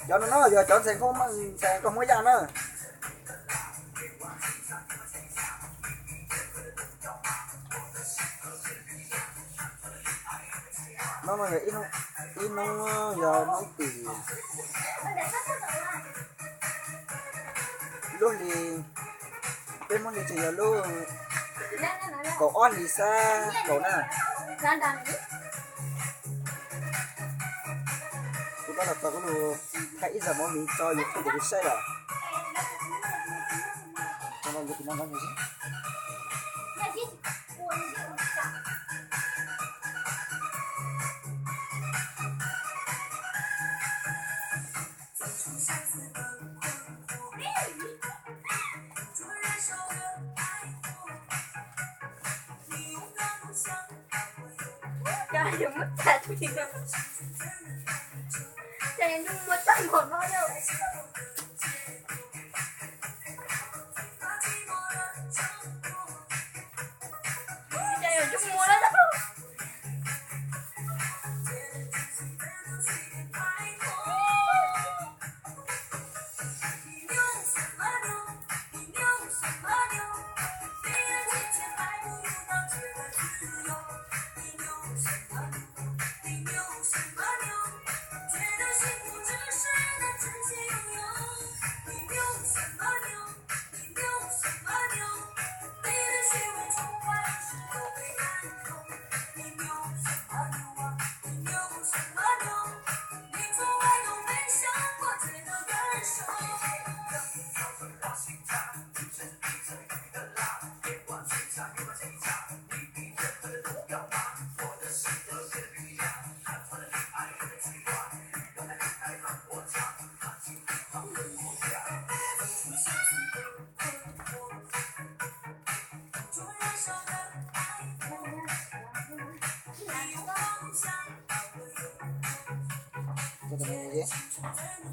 Cov no no yog cov ntxhais nkauj, ntxhais nkauj Hmoob Yaj na. No no yog ib hnub, ib hnub yog hnub tim lub hli, peb Hmoob hli ces yog lub kaum ob hlis xab kaum na. Kuv tab tom txog kuv lug thaij ib zag movie tso YouTube kuv saib lawm. Cov yus muab tag, cov yus muab tag npaum no yog. Cov yus muab lawm.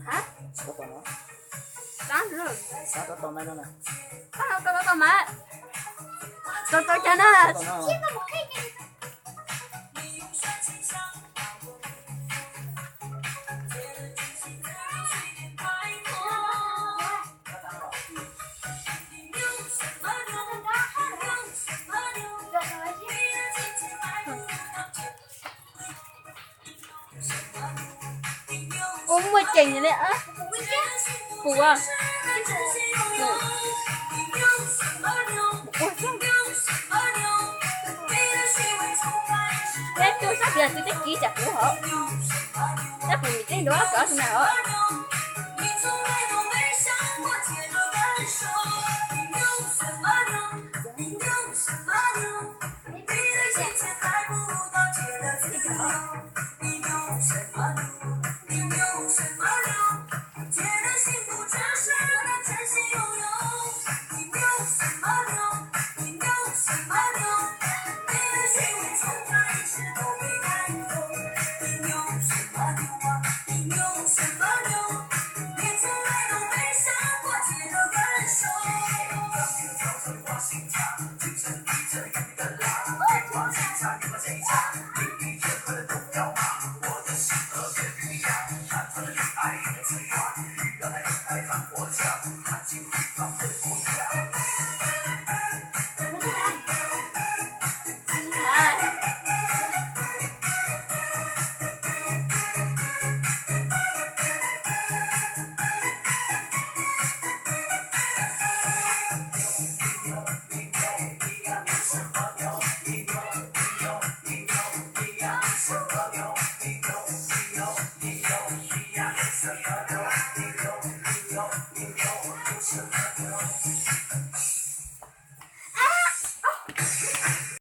Hab? Koj tau no? Koj tau mai no na? Koj tau, koj tau mai. Tau tau cas na? Koj tau no. Ua muaj ceem li, puas? Peb tug sab tias tug teb kiv tsam kuv hov, tab kuv vim tseeb nrov kov xwb na hov.